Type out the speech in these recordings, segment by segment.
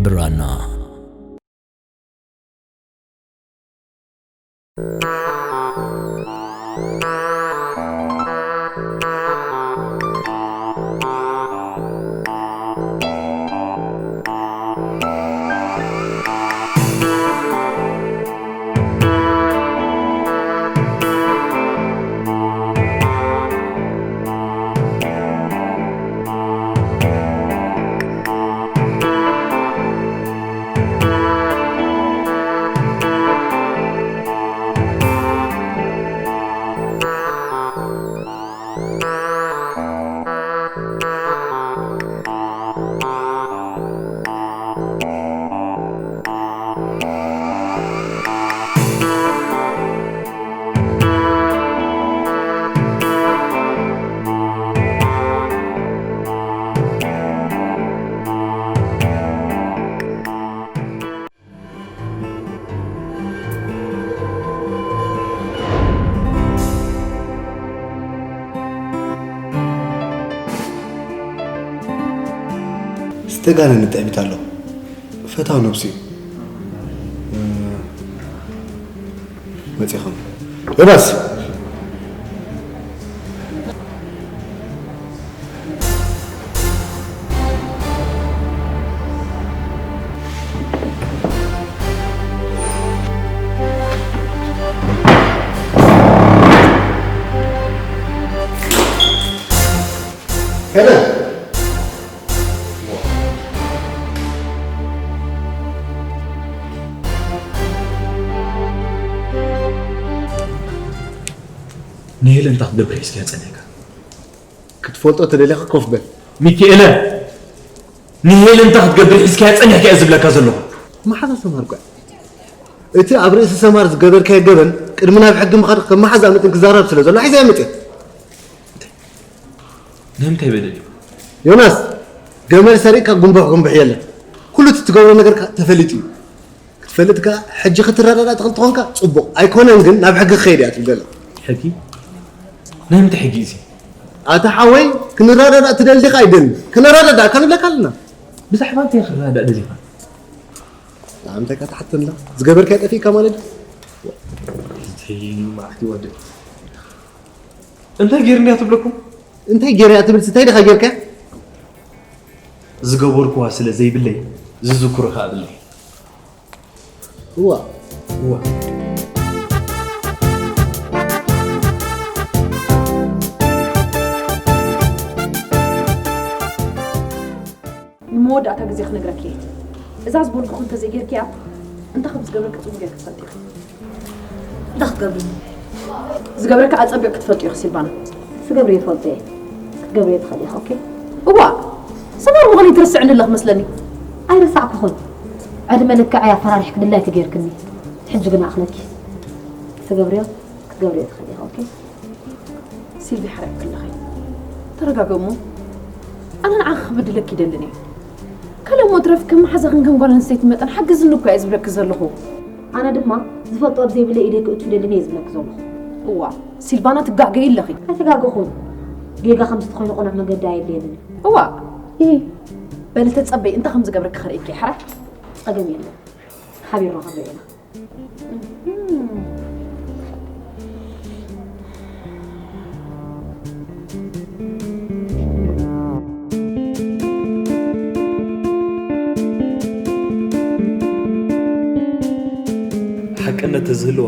ብራና። ዝተጋነነ ትዕቢት ኣሎ። ፈታው ነብሱ እዩ። እ፣ መጺኹም። ዮናስ! ሄለን! ንሄለን እንታይ ክትገብር ሒዝካያ ጸኒሕካ? ክትፈልጦ ተደሊኻ ኮፍ በል። ሚኪኤለ፣ ንሄለን እንታይ ክትገብር ሒዝካያ ጸኒሕካ እየ ዝብለካ ዘለኹ። መሓዛ ሰማር፣ ቆይ፣ እቲ ኣብ ርእሲ ሰማር ዝገበርካዮ ገበን ቅድሚ ናብ ሕጊ ምኻድ ከም መሓዛ መጠን ክዛረብ ስለ ዘሎ ሒዘያ መጽየ። ንምንታይ በደል እዩ? ዮናስ፣ ገመድ ሰሪቕካ ጉንቡሕ ጉንቡሕ የለን። ኩሉ እቲ ትገብሮ ነገርካ ተፈሊጡ እዩ። ክትፈልጥ ከኣ፣ ሕጂ ክትረዳዳእ ትኽእል ተኾንካ ጽቡቕ፣ ኣይኮነን ግን ናብ ሕጊ ክኸይድ እያ ትብል ዘላ። ሕጊ? ናይ ምንታይ ሕጊ እዚ? ኣታ ሓወይ፣ ክንረዳዳእ ትደሊ ዲኻ ኣይደልን? ክንረዳዳእ እካ ንብለካ ኣለና። ብዛዕባ እንታይ ክረዳዳእ ደሊኻ? ንዓምንታይ እካ ትሓተና? ዝገበርካዮ ጠፊእካ ማለት ድዩ? እቲ መራሕቲ ወዲ እንታይ ገይርኒ እያ ትብለኩም? እንታይ ገይረ እያ ትብልስ እንታይ ዲኻ ጌርካ? ዝገበርኩዋ ስለ ዘይብለይ ዝዝክሮ ከኣ ብለይ። እዋ። እዋ። ንመወዳእታ ግዜ ክነግረኪ እየ። እዛ ዝበልኩኺ እንተዘይጌርኪያ፣ እንታይ ከም ዝገብረኪ ጽቡቕ ጌርኪ ትፈልጢ ኢኺ። እንታይ ክትገብሪ? ዝገብረኪ ኣጸቢቕ ክትፈልጢ ኢኺ ሲልቫና። ክገብር እየ፣ እፈልጦ እየ። ክትገብርዮ ትኽእሊ ኢኺ፣ ኦኬ? እዋ፣ ሰማር ምዃነይ ትርስዕኒ ኣለኺ መስለኒ። ኣይረሳዕኩኹን። ዕድመ ልክዐይ ኣፈራሪሕኪ ድላይኪ ጌርክኒ። ሕጂ ግን ኣኽለኪ። ክትገብርዮ፣ ክትገብርዮ ትኽእሊ ኢኺ፣ ኦኬ? ሲልቪ፣ ሓራይ ክለኺ። ተረጋግእ እሞ። ኣነ ንዓኺ ክብድለኪ ይደልን እየ። ካልእ እሞ ትረፍ፣ ከም መሓዛኽን ከም ጓል ኣንስተይቲ መጠን ሓግዝኒ እኮ እየ ዝብለኪ ዘለኹ። ኣነ ድማ ዝፈልጦ ኣብ ዘይብለይ ኢደይ ክእቱ ይደልን እየ ዝብለኪ ዘለኹ። እዋ፣ ሲልቫና ትጋገዪ ኣለኺ። ኣይተጋገኹን። ጌጋ ከምዚ ተኾይኑ ቅኑዕ መገዲ ኣየድልየንን እዩ። እዋ። እሂ። በሊ ተጸበይ፣ እንታይ ከም ዝገብረኪ ከርእየኪ እየ፣ ሓራይ? ጸገም የለን። ሓቢርና ክንሪኦ ኢና። ሓቅነት ተዝህልዋ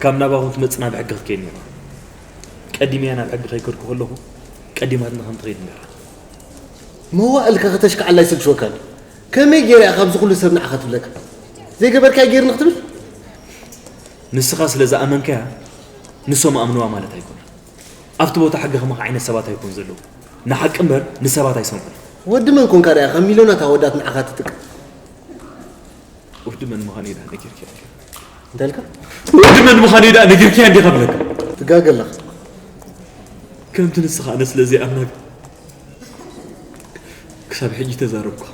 ካብ ናባኹም ትመጽእ ናብ ሕጊ ክትከይድ ነይራ። ቀዲመያ ናብ ሕጊ ከይከድኩ ከለኹ ቀዲማትና ከም ትኸይድ ነይራ። መዋእልካ ከተሽክዓላ ኣይስልችወካን። ከመይ ገይራ እያ ካብዚ ኩሉ ሰብ ንዓኻ ትብለካ? ዘይገበርካዮ ገይርኒ ክትብል? ንስኻ ስለ ዝኣመንካያ ንሶም ኣምንዋ ማለት ኣይኮነን። ኣብቲ ቦታ ሕጊ ከማኻ ዓይነት ሰባት ኣይኮን ዘለዉ። ንሓቂ እምበር ንሰባት ኣይሰምዑን። ወዲ መን ኮንካ ደኣ ካብ ሚልዮናት ኣወዳት ንዓኻ ትጥቀም? ወዲ መን ምዃነይ ደኣ ነጊርክያ እንዲኻ። እንታይ ኢልካ? ወዲ መን ምዃነይ ደኣ ነጊርክያ እንዲኻ ብለካ። ትጋገ ኣለኻ። ከምቲ ንስኻ ኣነ ስለ ዘይኣምነካ ክሳብ ሕጂ ተዛረብኩኻ።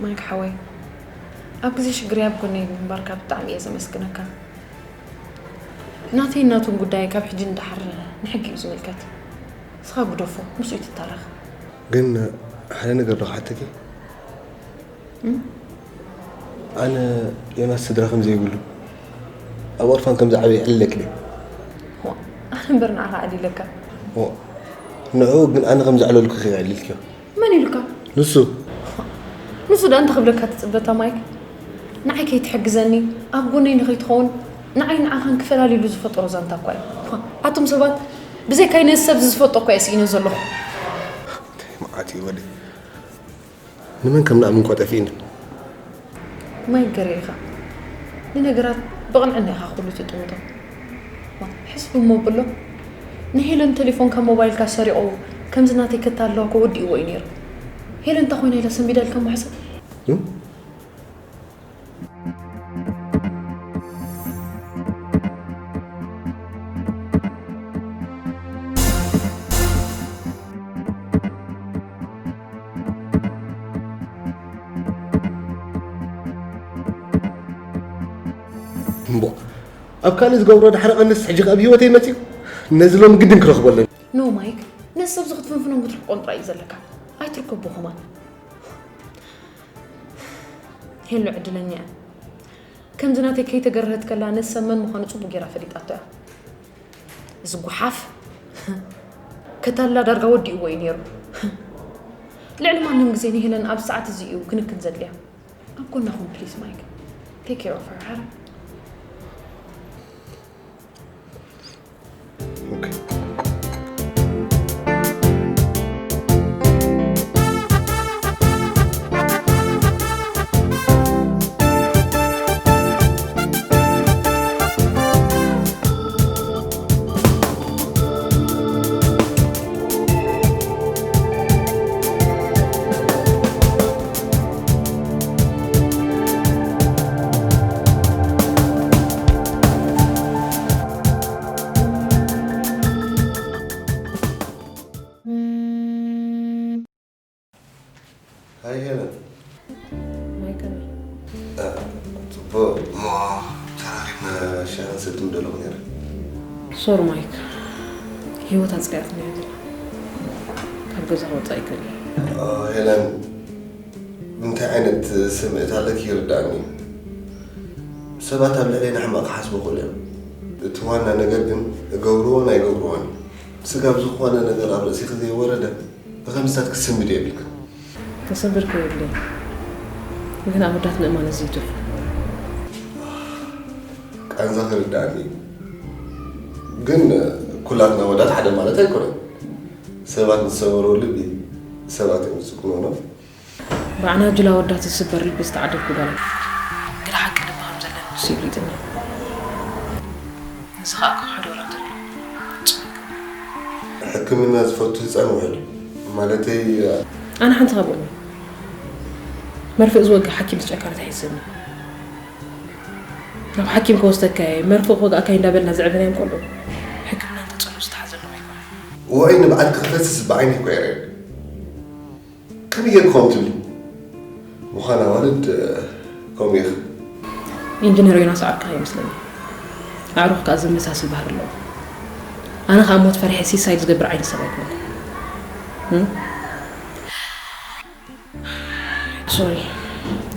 ማይክ ሓወይ፣ ኣብ ግዜ ሽግረይ ኣብ ጎነይ ብምንባርካ ብጣዕሚ እየ ዘመስግነካ። ናተይን ናቱን ጉዳይ ካብ ሕጂ ንደሓር ንሕጊ እዩ ዝምልከት። ንስኻ ግደፎ፣ ምስኡ ትታረኽ። ግን ሓደ ነገር ዶ ክሓተኪ? እም? ኣነ ዮናስ ስድራ ከም ዘይብሉ፣ ኣብ ኦርፋን ከም ዝዓበየ ይዕለለኪ ድዩ? ዋ፣ ኣነ እምበር ንዓኻ ኣዕሊለካ። ዋ፣ ንዕኡ ግን ኣነ ከም ዘዕለልኩኺ እየ ኣዕሊልክዮ። መን ኢሉካ? ንሱ። ንሱ ደኣ እንታይ ክብለካ ትጽበታ ማይክ? ንዓይ ከይትሕግዘኒ፣ ኣብ ጎነይ ንኸይትኸውን፣ ንዓይ ንዓኻን ክፈላልዩሉ ዝፈጠሮ ዛንታ እኳ እዩ። ኣቱም ሰባት፣ ብዘይካይ ነዚ ሰብ እዚ ዝፈልጦ እኳ እየ ስኢነ ዘለኹ። እንታይ መዓት እዩ ወደይ። ንመን ከም ንኣምን እኳ ጠፊእኒ። ማይክ ገሬ ኢኻ። ንነገራት ብቕንዕና ኢኻ ኩሉ ትጥምቶ። ዋ፣ ሕስብ እሞ ኣብሎ። ንሄለን ቴሌፎን ካብ ሞባይልካ ሰሪቑ፣ ከምዚ ናተይ ከታልዋ እኮ ወዲእዎ እዩ ነይሩ። ሄለን እንታይ ኮይና ኢላ ሰንቢዳልካ እሞ ሕሰብ። እም? እምቦ፣ ኣብ ካልእ ዝገብሮ ድሕሪ ቀንስ ሕጂ ከ ኣብ ህይወተይ መጺኡ? ነዚ ሎሚ ግድን ክረኽቦ ኣለኒ። ኖ ማይክ፣ ነዚ ሰብ እዚ ክትፍንፍኖን ክትርሕቆን ጥራይ እዩ ዘለካ። ኣይትርከቦ ከማን። ሄሎ ዕድለኛ እያ። ከምዚ ናተይ ከይተገረህት ከላ ነዚ ሰብ መን ምዃኑ ጽቡቕ ጌራ ፈሊጣቶ እያ። እዚ ጓሓፍ ከታልላ ዳርጋ ወዲእዎ እዩ ነይሩ። ልዕሊ ማንም ግዜ ንሄለን ኣብዚ ሰዓት እዚ እዩ ክንክን ዘድልያ። ኣብ ጎና ኩን ፕሊዝ ማይክ። ቴክ ኬር ኦፍ ሀር። ኦኬ። ሃይ ሄለን። ማይክ ከመይ? እ፣ ጽቡቕ። እሞ ተራኺብና ሻሂ ክንሰቲ ምደለኹ ነይረ። ሶሪ ማይክ፣ ህይወት ኣጽሊኣትና እያ ዘላ። ካብ ገዛ ክወጽእ ኣይክእልን እየ። ኦ፣ ሄለን፣ እንታይ ዓይነት ስምዒት ኣለኪ ይርድኣኒ እዩ። ሰባት ኣብ ልዕለይ ንሕማቕ ክሓስቡ ይኽእሉ እዮም። እቲ ዋና ነገር ግን እገብርዎን ኣይገብርዎን እዩ። ስጋብ ዝኾነ ነገር ኣብ ርእሲኺ ዘይወረደ፣ ብኸምስታት ክትስንብድ የብልክን። ከሰንብድ ከየብለይ፣ ግን ኣብ ኣወዳት ምእማን እዚ ይትርፉ። ቃንዛ ክርድኣኒ እዩ። ግን ኩላትና ኣወዳት ሓደ ማለት ኣይኮነን። ሰባት ንዝሰበርዎ ልቢ ሰባት እዮም ዝጽግኑና። ብዓናጁል ኣወዳት ዝስበር ልቢ ዝተዓደልኩ ጓል እየ። ግዳ ሓቂ ልቢ ከም ዘለኒ ንሱ ይፍሊጥኒ። እዚ ኸኣ ክኽሕዶ ወላ ተሎ። ሕክምና ዝፈቱ ህጻን ውዕል ማለተይ። ኣነ ሓንቲ ካብኦም እየ። መርፍእ ዝወግእ ሓኪም ዝጨካ እንታይ ሒዘኒ? ናብ ሓኪም ከወስደካ እየ፣ መርፍእ ክወግኣካ እዩ እንዳበልና ዘዕበናዮም ቆልዑ ሕክምና እንተጸልኡ ዝተሓዘሎም ኣይኮነን። ውዑይ ንብዓት ክፈስስ ብዓይኒ እኮ እየ ርኤ። ከመይ ጌርኩም ትብሊ? ምዃን ኣዋልድ፣ እ፣ ከምኡ ኢኻ። ኢንጂነር ዮናስ ዓርክኻ ይመስለኒ። ኣዕሩኽ ከኣ ዘመሳስል ባህሪ ኣለዎ። ኣነ ከኣ ሞት ፈሪሐ ሲሳይድ ዝገብር ዓይነት ሰብ ኣይኮንኩን። እም? ሶሪ፣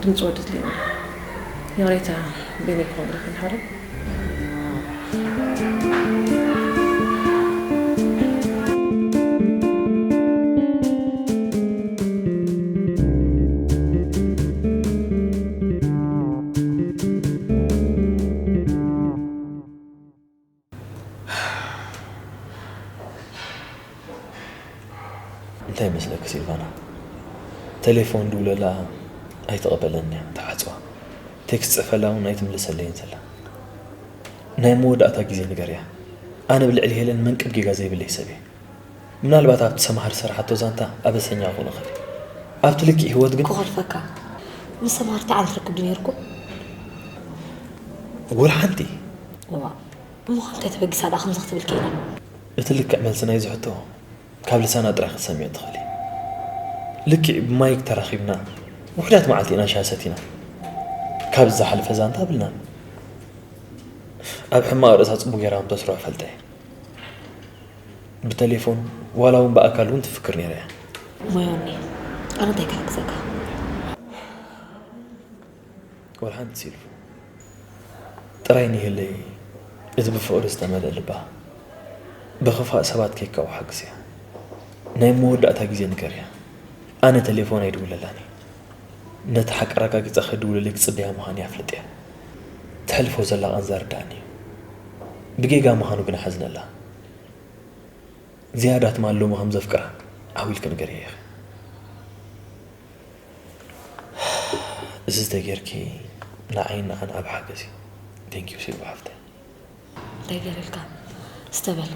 ድምፂ ወዲ ትልኒ። ኛሬታ ቤኔ ኮንግረ ክንሓረ እንታይ ይመስለኪ ሲልቫና? ቴሌፎን ድውለላ ኣይተቐበለንያ፣ ተዓጽዋ። ቴክስት ጽፈላ እውን ኣይትምልሰለይን ዘላ። ናይ መወዳእታ ግዜ ንገርያ። ኣነ ብልዕሊ ሄለን መንቅብ ጌጋ ዘይብለይ ሰብ እየ። ምናልባት ኣብቲ ሰምሃር ዝሰራሓቶ ዛንታ ኣበሰኛ ክኾን ይኽእል እዩ። ኣብቲ ልክዕ ህይወት ግን ክኾልፈካ። ምስ ሰምሃር እንታይ ዓይነት ርክብ ድዩ ነይርኩም? ወላ ሓንቲ። እዋ፣ እሞ ካብ እንታይ ተበጊሳ ደኣ ከምዚ ክትብል ክኢላ? እቲ ልክዕ መልሲ ናይዚ ሕቶ ካብ ልሳና ጥራይ ክትሰምዒ ትኽእሊ። ልክዕ ብማይክ ተራኺብና ውሑዳት መዓልቲ ኢና ሻሂ ሰቲና። ካብዚ ዝሓለፈ ዛንታ ኣብልናን። ኣብ ሕማቕ ርእሳ ጽቡቕ ጌራ ከም ተስርሖ እፈልጥ እየ። ብተሌፎን ዋላ እውን ብኣካል እውን ትፍክር ነይራ እያ። ሞዮኒ፣ ኣነ እንታይ ክሕግዘካ? ወላ ሓንቲ ሲልፉ። ጥራይ ንሄለይ፣ እዚ ብፍቕሪ ዝተመልአ ልባ፣ ብኽፋእ ሰባት ከይካቡ ሓግዝያ። ናይ መወዳእታ ግዜ ንገርያ። ኣነ ተሌፎን ኣይድውለላን እየ። ነቲ ሓቂ ኣረጋጊጸ ክድውለለይ ክጽበያ ምዃነይ ኣፍልጥያ። ተሕልፎ ዘላ ቃንዛ ርዳእኒ እዩ። ብጌጋ ምዃኑ ግን ሓዝነላ። ዝያዳ ትማል ሎሚ ከም ዘፍቅራ ዓው ኢልኪ ንገርያ ኢኺ። እዚ ተጌርኪ ንዓይን ንዓን ዓቢ ሓገዝ እዩ። Thank you ሲልቫ ሓፍተይ። እንታይ ገይረልካ? እስተ በል።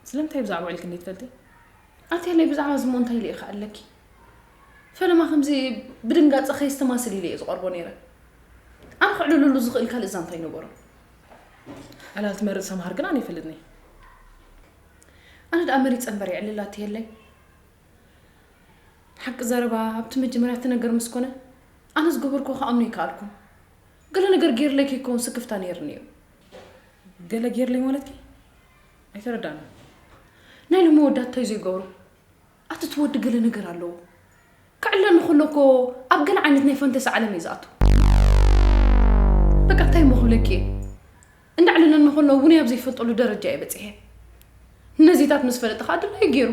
ስለምንታይ ብዛዕባ ውዒልኪ እንዴ ትፈልጢ? ኣቲ የለይ ብዛዕባ እዚ እሞ እንታይ ኢለ እየ ክኣለኪ? ፈለማ ከምዚ ብድንጋጸ ከየስተማስል ኢለ እየ ዝቐርቦ ነይረ። ኣነ ክዕልለሉ ዝኽእል ካልእ ዛንታ ኣይነበሮን። ዕላል ትመርጽ ሰምሃር ግን ኣነ ይፈልጥኒ። ኣነ ደኣ መሪጸ እምበር የዕልል ኣቲ የለይ። ሓቂ ዘረባ ኣብቲ መጀመርያ እቲ ነገር ምስ ኮነ፣ ኣነ ዝገበርክዎ ክኣምኖ ኣይከኣልኩን። ገለ ነገር ገይርለይ ከይከውን ስክፍታ ነይርኒ እዩ። ገለ ገይርለይ ማለትኪ? ኣይተረዳእንን። ናይ ሎሚ ወዳት እንታይ ዘይገብሩ? ኣቲ እቲ ወዲ ገለ ነገር ኣለዎ። ክዕለኒ ከሎ እኮ ኣብ ገለ ዓይነት ናይ ፈንተሲ ዓለም እየ ዝኣቱ። በቃ እንታይ እሞ ክብለኪ እየ? እንዳዕለለኒ ከሎ እውን ኣብ ዘይፈልጠሉ ደረጃ እየ በጺሐ። ነዚታት ምስ ፈለጠ ከኣ ድላዩ ገይሩ።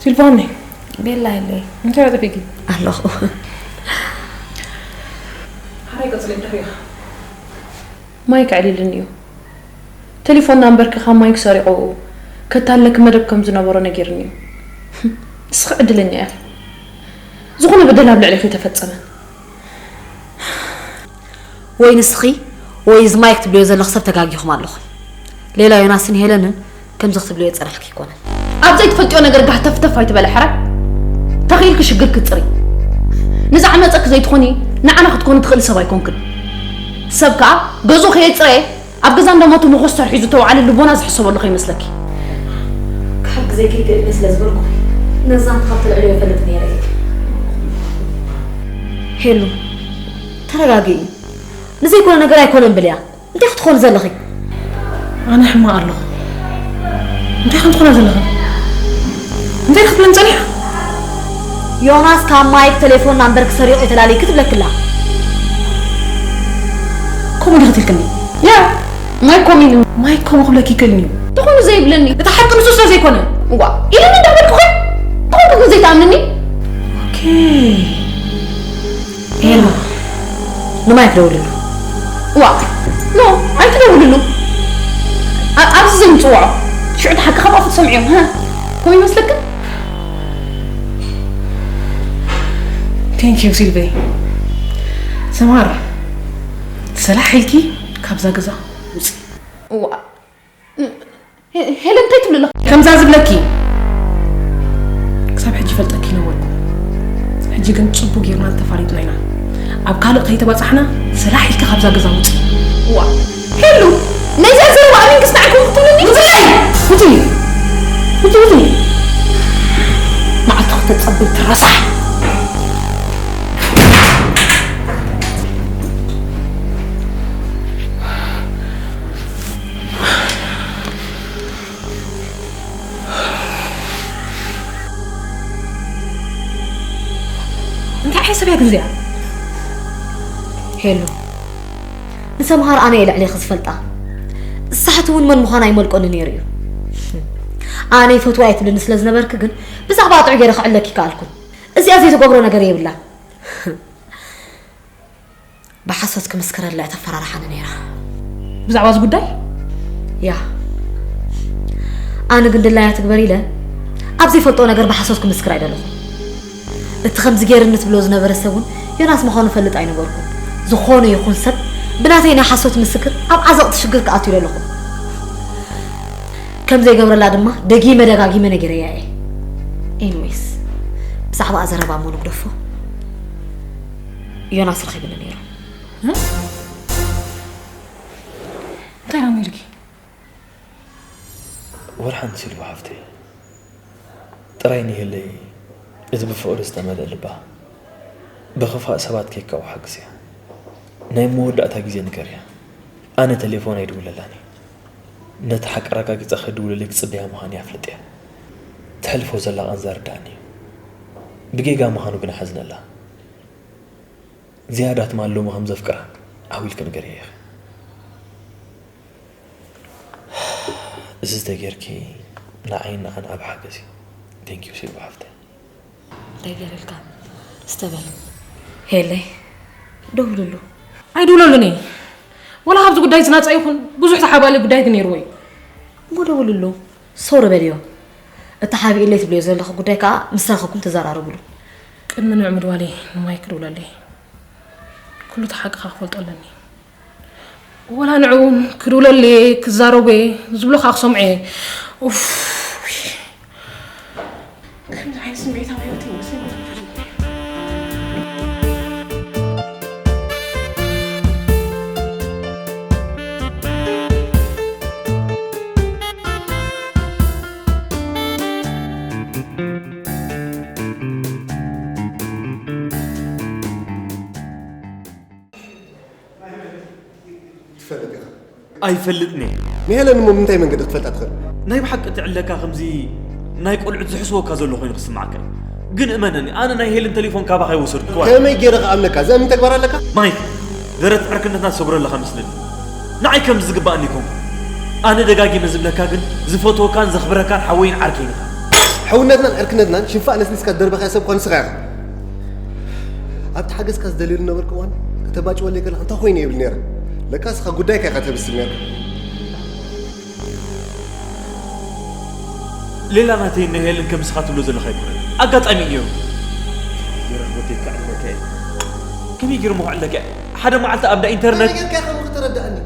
ሲልቫኒ። ቤላ የለይ። እንታይ ኣጥፊእኪ? ኣለኹ። ሓራይ ቀጽሊ፣ እንታይ ሪኢኻ? ማይክ ኣዕሊሉኒ እዩ። ቴሌፎን ናምበርኪ ካብ ማይክ ሰሪቑ፣ ከታለኪ መደብ ከም ዝነበሮ ነጊሩኒ እዩ። ንስኺ ዕድለኛ ኢኺ። ዝኾነ በደል ኣብ ልዕሌኺ ኣይተፈጸመን። ወይ ንስኺ ወይ እዚ ማይክ ትብልዮ ዘለኺ ሰብ ተጋጊኹም ኣለኹም። ሌላ ዮናስን ሄለንን ከምዚ ክትብልዮ ዝጸናሕኪ ኣይኮነን። ኣብ ዘይትፈልጥዮ ነገር ጋህተፍተፍ ኣይትበሊ ሕራይ። ተኺኢልኪ ሽግር ክትጽሪ። ንዝዓመጸኪ ዘይትኾኒ ንዓና ክትኮኒ ትኽእሊ ሰብ ኣይኮንክን። ሰብ ከኣ ገዝኡ ከየጽረየ ኣብ ገዛ እንዳሞቱ መኾስተር ሒዙ ተወዓለ ልቦና ዝሕሰበሉ ከይመስለኪ። ክሕግዘኪ ክእልኒ ስለ ዝበልኩ ነዛ ካብ ትልዕልዮ ይፈልጥ ነይረ እየ። ሄሉ፣ ተረጋግኢ። ንዘይኮነ ነገር ኣይኮነን ብልያ። እንታይ ክትኾኒ ዘለኺ? ኣነ ሕማቕ ኣለኹ። እንታይ ከም ትኾና ዘለኺ? እንታይ ክትብለኒ ጸኒሓ? ዮናስ ካብ ማይክ ቴሌፎን ናምበርኪ ሰሪቑ እየ ተላልይኪ ትብለኪ ኣላ። ከምኡ ዲኺ ትልክኒ? ያ፣ ማይክ ከምኡ ኢሉኒ። ማይክ ከምኡ ክብለኪ ይክእልኒ እዩ። ተኾኑ ዘይብለኒ። እቲ ሓቂ ንሱ ስለ ዘይኮነ። እዋ፣ ኢሉኒ እንዳበልኩ ኸ? ተኾንኩ ግን ዘይትኣምንኒ? ኦኬ። ኤማ፣ ንማይክ ደውልሉ። እዋ፣ ኖ፣ ኣይትደውልሉ። ኣ-፣ ኣብዚ ዘይምጽውዖ። ሽዑ እቲ ሓቂ ካብ ኣፉ ትሰምዕዮ፣ ሃ? ከምኡ ይመስለክን? Thank you ሲልቨይ። ሰምሃር፣ ሰላሕ ኢልኪ ካብዛ ገዛ ውጺ። እዋ፣ ሄ-፣ ሄለን እንታይ ትብሊ ኣለኺ? ከምዛ ዝብለኪ ክሳብ ሕጂ ይፈልጠኪ ነበርኩ። ሕጂ ግን ጽቡቅ ጌርና ተፋሊጥና ኢና። ኣብ ካልእ ከይተባጻሕና ሰላሕ ኢልኪ ካብዛ ገዛ ውጺ። ዋ፣ ሄሉ፣ ነዛ ዘረባ ኣሚንክስ ንዓኩም ክትብሉኒ? ውጺ! ውጺ! ውጺ! ውጺ! መዓልቲ ክተጸብይ ትረሳሕ። እንታይ ዓይነት ሰብ እያ ግን እዚኣ? ሄሉ፣ ንሰምሃር ኣነ እየ ልዕሌኺ ዝፈልጣ። እሳ ሕቲ እውን መን ምዃና ኣይመልቆኒ ነይሩ እዩ። ኣነ ይፈትዋ እየ ትብልኒ ስለ ዝነበርኪ ግን ብዛዕባ ጥዑይ ገይረ ክዕለኪ ይከኣልኩን። እዚኣ ዘይትገብሮ ነገር የብላን። ብሓሶት ክምስክረላ እያ ተፈራርሓኒ ነይራ። ብዛዕባ እዚ ጉዳይ? ያ። ኣነ ግን ድላያ ትግበር ኢለ ኣብ ዘይፈልጦ ነገር ብሓሶት ክምስክር ኣይደለኹን። እቲ ከምዚ ገይርኒ ትብሎ ዝነበረ ሰብ እውን ዮናስ ምዃኑ ፈልጥ ኣይነበርኩን። ዝኾነ ይኹን ሰብ ብናተይ ናይ ሓሶት ምስክር ኣብ ዓዘቕቲ ሽግር ክኣቱ ኢለ ኣለኹ። ከም ዘይገብረላ ድማ ደጊመ ደጋጊመ ነጊረያ እየ። ኤኒዌይስ፣ ብዛዕባኣ ዘረባ እሞ ንግደፎ። ዮናስ ረኺብኒ ነይሩ። እ? እንታይ ደኣ ኢልኪ? ወላ ሓንቲ ሲልቫ ሓፍተይ፣ ጥራይ ንሄለይ እቲ ብፍቕሪ ዝተመልአ ልባ ብኽፋእ ሰባት ከይካቡ ሓግዝያ። ናይ መወዳእታ ግዜ ንገርያ። ኣነ ቴሌፎን ኣይድውለላን እየ። ነቲ ሓቂ ኣረጋጊጻ ክትድውለለይ ክጽበያ ምዃነይ ኣፍልጥያ። ተሕልፎ ዘላ ቃንዛ ርድኣኒ እዩ። ብጌጋ ምዃኑ ግን እሓዝነላ። ዝያዳ ትማል ሎሚ ከም ዘፍቅራ ዓው ኢልኪ ንገርያ ኢኺ። እዚ ተጌርኪ ንዓይን ንዓን ዓቢ ሓገዝ እዩ። Thank you ሲልቫ ሓፍተይ። እንታይ ገይረልካ? እስተ በል። ሄለይ፣ ደውልሉ። ኣይድውለሉን እየ። ወላ ካብዚ ጉዳይ እዚ ናጻ ይኹን ብዙሕ ተሓባሊ ጉዳይ ግን ነይርዎ እዩ። እሞ ደውልሉ። ሶሪ በልዮ። እቲ ሓቢእለይ ትብልዮ ዘለኺ ጉዳይ ከኣ ምስ ረኸብኩም ተዘራረብሉ። ቅድሚ ንዑ ምድዋለይ ንማይክ ክድውለለይ። ኩሉ እቲ ሓቂ ከኣ ክፈልጦ ኣለኒ። ወላ ንዕኡ እውን ክድውለለይ ክዛረቡ እየ ዝብሎ ከኣ ክሰምዖ እየ። ኡፍ። ከምዚ ዓይነት ስምዒታዊ ህይወት ይመስል። ትፈልጥ ኢኻ። ኣይፈልጥን እየ። ንሄለን እሞ ብምንታይ መንገዲ ክትፈልጣ ትኽእል? ናይ ብሓቂ ትዕለካ ከምዚ ናይ ቆልዑት ዝሕስወካ ዘሎ ኮይኑ ክስምዓካ እዩ። ግን እመነኒ፣ ኣነ ናይ ሄለን ቴሌፎን ካባኻ ኣይወሰድኩዋን። ከመይ ገይረ ክኣምነካ? ዘእምን ተግባር ኣለካ? ማይክ፣ ደረት ዕርክነትና ትሰብሮ ኣለኻ መስለኒ። ንዓይ ከምዚ ዝግባኣኒ ይኮንኩ። ኣነ ደጋጊመ ዝብለካ ግን ዝፈትወካን ዘኽብረካን ሓወይን ዓርከይን ኢኻ። ሕውነትናን ዕርክነትናን ሽንፋእ ነስኒስካ ዝደርበኻዮ ሰብ እኳ ንስኻ ኢኻ። ኣብቲ ሓገዝካ ዝደልየሉ ነበርኩ እዋን ከተባጭወለይ ከለኻ እንታይ ኮይነ ይብል ነይረ። ለካ እስኻ ጉዳይካ ኢኻ ተብስል ነይርካ። ሌላ ናተይ እነ ሄለን ከም ንስኻ ትብሎ ዘለኻ ኣይኮነን። ኣጋጣሚ እዩ። ይረኽቦ ተይካ ዕድመካ እየ። ከመይ ገይሩ ምኹ ዕለካ እየ? ሓደ መዓልቲ ኣብ እንዳ ኢንተርነት ከመይ ጌርካ ኢኻ ምኹ ተረዳእኒ?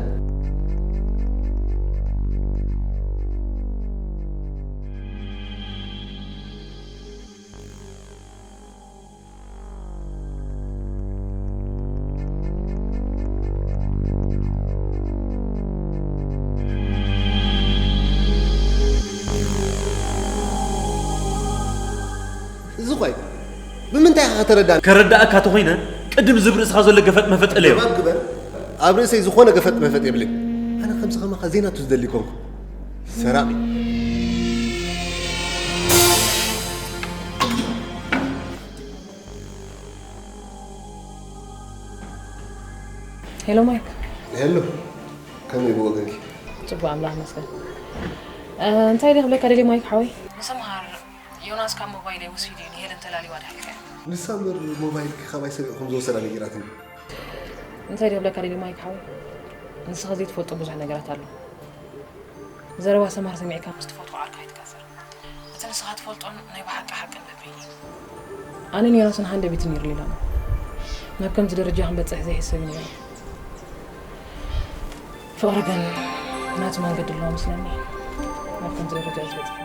እዚ ኾይ፣ ብምንታይ ኢኻ ከተረዳእኒ? ከረዳእካ ተኾይነ፣ ቅድም ዝብ ርእስኻ ዘሎ ገፈጥ መፈጥ እለዮ። ገባብ ግበር። ኣብ ርእሰይ ዝኾነ ገፈጥ መፈጥ የብለይ። ኣነ ከምዚ ከማኻ ዘይናቱ ዝደሊ ኮንኩ። ሰራቒ። ሄሎ ማይክ። ሄሎ፣ ከመይ ብወገንኪ? ጽቡቕ ኣምላኽ ይመስገን። እ፣ እንታይ ድየ ክብለካ ደልየ ማይክ ሓወይ? ንሰምሃር ዮናስ ካብ ሞባይለይ ወሲዱ እዩ ንሄለን ተላልዩ ኣድሓልካ። ንሳ እምበር ሞባይልኪ ካባይ ሰሪቑ ከም ዝወሰዳ ነጊራትኒ። እንታይ ድየ ክብለካ ደልየ ማይክ ሓወይ? ንስኻ ዘይትፈልጦ ብዙሕ ነገራት ኣሎ። ዘረባ ሰምሃር ሰሚዕካ ምስ ትፈትዎ ዓርካ ኣይትጋፈር። እቲ ንስኻ ትፈልጦን ናይ ብሓቂ ሓቅን ነብሪ እዩ። ኣነን ዮናስን ሃንደበት ነይሩ ሌላና። ናብ ከምዚ ደረጃ ክንበጽሕ ዘይሕሰብ እዩ ነይሩ። ፍቕሪ ግን ናቱ መንገዲ ኣለዎ መስለኒ። ናብ ከምዚ ደረጃ እዩ ዝበጽሐ።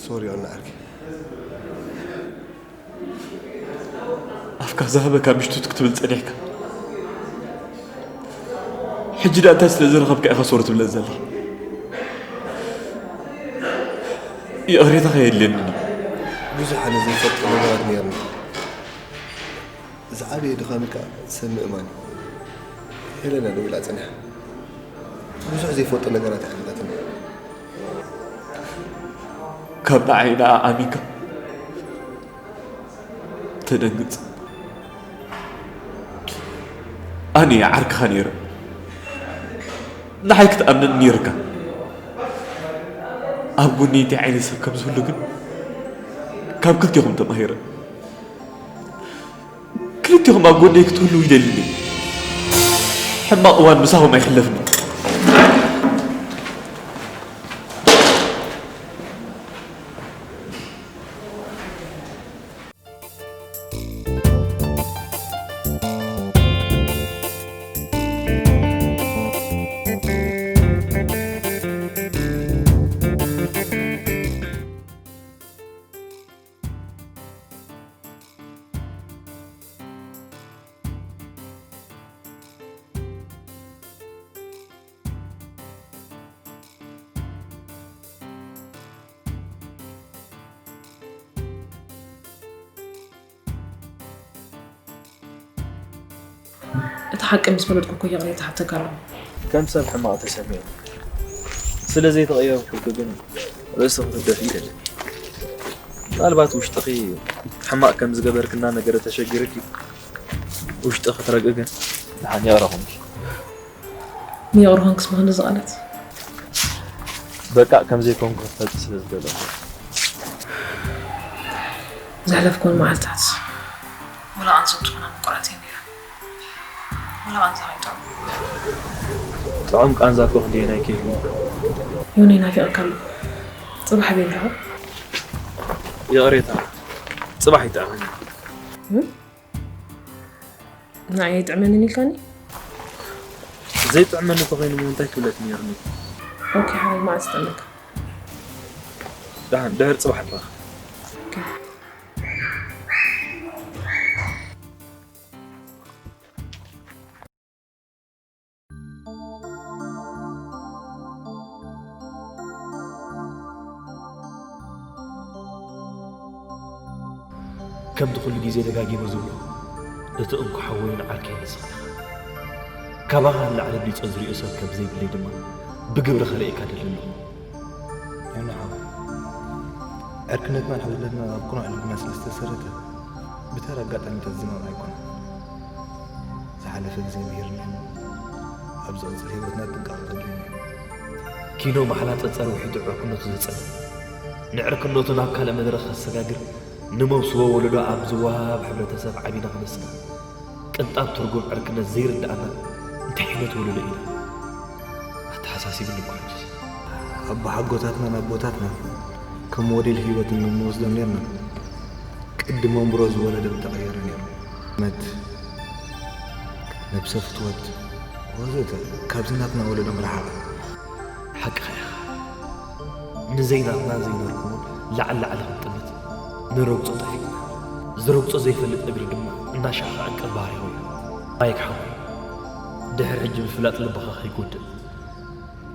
ሶሪ፣ ዮና ዓርከይ። ኣፍካ ዝሃበካ ምሽቱት ክትብል ጸኒሕካ። ሕጂ ደኣ እንታይ ስለ ዝረኸብካ ኢኻ ሶሪ ትብለኒ ዘለኻ? ይቕሬታኻ የድልየኒ። ብዙሕ ኣነ ዘይፈልጦ ነገራት ነይርኒ። ዝዓበየ ድኻመይ ከኣ ሰብ ምእማን እዩ። ሄለና ደዊላ ጸኒሓ። ብዙሕ ዘይፈልጦ ነገራት እያ ሓቲታትኒ። ካብ ንዓይ ደኣ ኣሚንካ ተደንግጽ። ኣነ እየ ዓርክኻ ነይረ። ንዓይ ክትኣምነኒ ነይርካ። ኣብ ጎነይ እንታይ ዓይነት ሰብ ከም ዝህሉ ግን ካብ ክልቴኹም ተማሂረ። ክልቴኹም ኣብ ጎነይ ክትህልዉ ይደሊ። ሕማቕ እዋን ምሳኹም ኣይሕለፍን። እቲ ሓቂ ምስ ፈለጥኩ እኮ ይቕሬታ ይሓተካ ኣለኹ። ከም ሰብ ሕማቕ ተሰሚዑ ስለ ዘይተቐየምኩልኪ ግን ርእስኺ ክትደፍኢ ይደሊ። ምናልባት ውሽጥኺ ሕማቕ ከም ዝገበርክና ነገረ ተሸጊርኪ ውሽጥኺ ክትረግኢ ግን ደሓን ይቕረ ኹንኪ። ንይቕረ ኹንክስ ምኽንዲ ዝቓለት? በቃ ከም ዘይኮንኩ ክትፈልጢ ስለ ዝደለኹ። ዘሕለፍኩወን መዓልታት ወላ ቃንዛ ትኾና ምቁራት እየን ነይረን። ወላ ቃንዛ ከይጥዑም። ጥዑም ቃንዛ እኮ ክንደየናይ ከይህሉ። ዮነይ ናፊቐካ ኣለኹ። ጽባሕ በይ ንራኸብ። ይቕሬታ፣ ጽባሕ ይጥዕመኒ። እም? ንዓይ ኣይጥዕመንን ኢልካኒ? ዘይጥዕመኒ ተኾይኑ እሞ እንታይ ክብለኪ ነይሩኒ? ኦኬ፣ ሓራይ መዓስ ይጥዕመካ? ደሓን፣ ድሕሪ ጽባሕ ንራኸብ። ኦኬ። ከምቲ ኩሉ ግዜ ደጋጊመ ዝብሎ፣ እቲ እንኮ ሓወይን ዓርከይን ንስኻ ኢኻ። ካባኻ ንላዕሊ ብሊጸ ዝሪኦ ሰብ ከም ዘይብለይ ድማ ብግብሪ ከርእየካ ደሊ ኣለኹ። ዮና ሓወይ፣ ዕርክነትናን ሓውነትናን ኣብ ቅኑዕ ልብና ስለ ዝተሰረተ፣ ብተራ ኣጋጣሚታት ዝመርዓ ኣይኮነን። ዝሓለፈ ግዜ ምሂርና እዩ። ኣብ ዝቕጽል ህይወትና ጥንቃቐ ዘድልየና እዩ። ኪኖ ማሕላ ጸጸር ውሒጡ ዕርክነቱ ዘጸልም፣ ንዕርክነቱ ናብ ካልእ መድረኽ ከሰጋግር፣ ንመውስቦ ወለዶ ኣብ ዝወሃብ ሕብረተሰብ ዓቢና ክነስና፣ ቅንጣብ ትርጉም ዕርክነት ዘይርድኣና እንታይ ዓይነት ወለዶ ኢና? ኣተሓሳሲብኒ እኮ ሕጂ። ኣቦሓጎታትናን ኣቦታትናን ከም ሞዴል ህይወት እንወስዶም ኔርና። ቅዲ መንብሮ ዝወለደ ምተቐየረ ኔሩ። መት፣ ነብሰ ፍትወት፣ ወዘተ ካብዚ ናትና ወለዶ ምርሓቕ። ንዘይናትና ዘይነርኩ ላዕሊ ላዕሊ ክንጥምት ንረግጾ ጠፊእና። ዝረግጾ ዘይፈልጥ እግሪ ድማ እናሻኸ ዕንቅር ባህርያዊ እዩ። ማይክ ሓወይ፣ ድሕሪ ሕጂ ምፍላጥ ልብኻ ከይጎድእ፣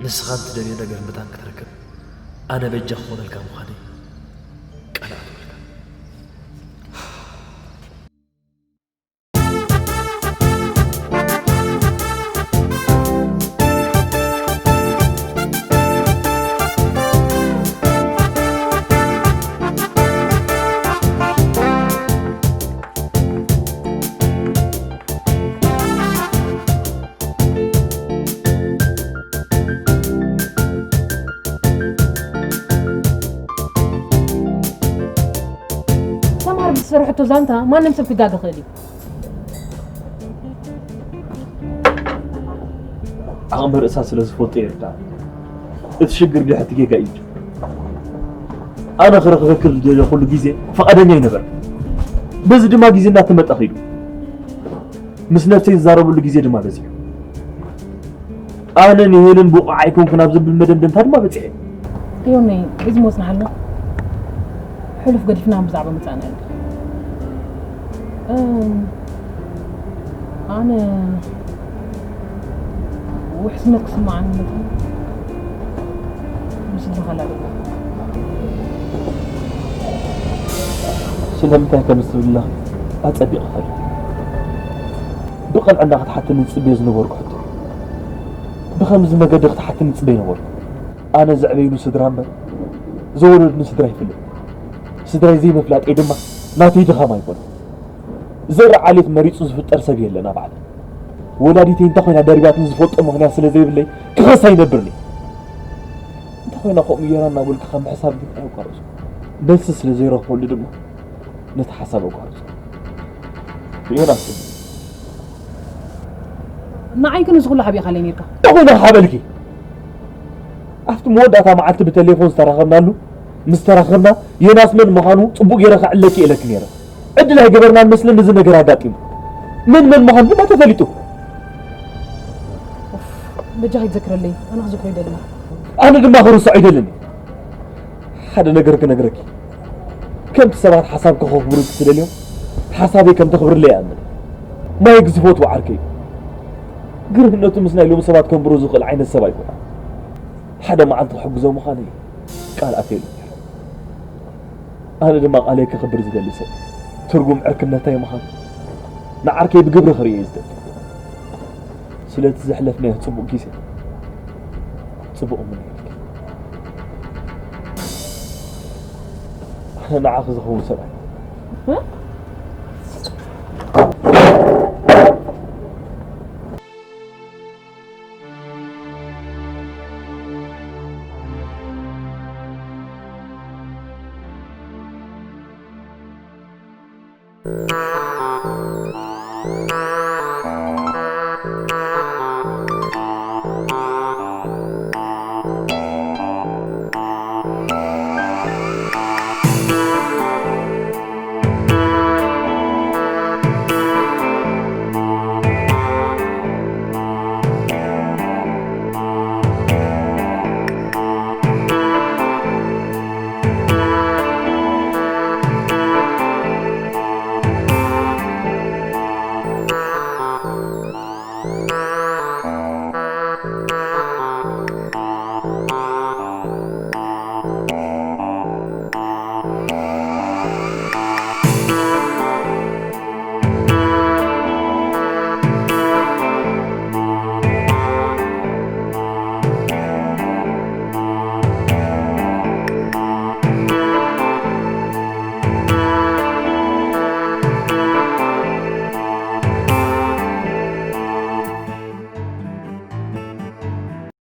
ንስኻ እትደልዮ ነገር መታን ክትረክብ ኣነ በጃ ክኾነልካ ምዃነይ ቃል ኣትወልካ። ተማር ብዝሰርሐቶ ዛንታ ማንም ሰብ ክጋገ ይኽእል እዩ። ዓቕሚ ርእሳ ስለ ዝፈልጦ ይርዳእ። እቲ ሽግር ድሕቲ ጌጋ እዩ። ኣነ ክረኽበኪ ዝደለኹሉ ግዜ ፈቓደኛ ኣይነበረ። በዚ ድማ ግዜ እናተመጠ ኸይዱ። ምስ ነብሰይ ዝዛረበሉ ግዜ ድማ በዚሑ። ኣነ ንሄለን ብቑዕ ኣይኮንኩን ኣብ ዝብል መደምደምታ ድማ በጺሐ። ዮኒ፣ እዚ መጽናሓልና ሕሉፍ ገዲፍና ብዛዕባ መጻእና ኢና። ኣነ ውሕስነት ክስምዓኒ መጠን ምስልኻ ላገባ ስለምንታይ ከም ዝብልና ኣጸቢቕ ፈልጥ። ብቐንዕና ክትሓትኒ ዝጽበዮ ዝነበርኩ ሕቶ፣ ብኸምዚ መገዲ ክትሓትኒ ዝጽበ ይነበርኩ። ኣነ ዘዕበዩኒ ስድራ እምበር ዘወለዱኒ ስድራ ይፈልጥ። ስድራይ ዘይምፍላጠይ ድማ ናተይ ድኻም ኣይኮነን። ዘርኢ ዓሌት መሪጹ ዝፍጠር ሰብ የለን ኣብ ዓለም። ወላዲተይ እንታይ ኮይና ደርብያትኒ ዝፈልጦ ምኽንያት ስለ ዘይብለይ ክኸሳ ይነብርኒ። እንታይ ኮይና ከምኡ ጌራ እናበልኩ ካብ ምሕሳብ ግን ኣየቋረጽኩ። መልሲ ስለ ዘይረኽበሉ ድማ ነቲ ሓሳብ ኣቋረጽኩ። ዮናስ፣ ንዓይ ግን እዚ ኩሉ ሓቢእኻለይ ነርካ። እንታይ ኮይና ክሓበልኪ? ኣብቲ መወዳእታ መዓልቲ ብቴሌፎን ዝተራኸብናሉ፣ ምስ ተራኸብና ዮናስ መን ምዃኑ ጽቡቕ ጌረ ከዕለኪ ኢለኪ ነይረ። ዕድል ኣይገበርናን መስለኒ እዚ ነገር ኣጋጢሙ። መን መን ምዃኑ ድማ ተፈሊጡ። በጃኻ ይትዘክረለይ፣ ኣነ ክዝክሮ ይደሊ። ኣነ ድማ ክርስዖ ኣይደልን። ሓደ ነገር ክነግረኪ፣ ከምቲ ሰባት ሓሳብኪ ከኽብሩ ትደልዮም፣ ሓሳበይ ከም ተኽብርለይ ይኣምን። ማይክ ዝፈትዎ ዓርከይ፣ ግርህነቱ ምስ ናይ ሎሚ ሰባት ከንብሮ ዝኽእል ዓይነት ሰብ ኣይኮነን። ሓደ መዓልቲ ክሕግዞ ምዃነይ ቃል ኣትየሉ ነይረ። ኣነ ድማ ቃለይ ከኽብር ዝደሊ ሰብ፣ ትርጉም ዕርክነታይ ምዃኑ ንዓርከይ ብግብሪ ክርእዮ እየ ዝደሊ። ስለቲ ዘሕለፍናዮ ጽቡቕ ግዜ ጽቡቕ ምንየልኪ። ኣነ ንዓኺ ዝኸውን ሰብኣይ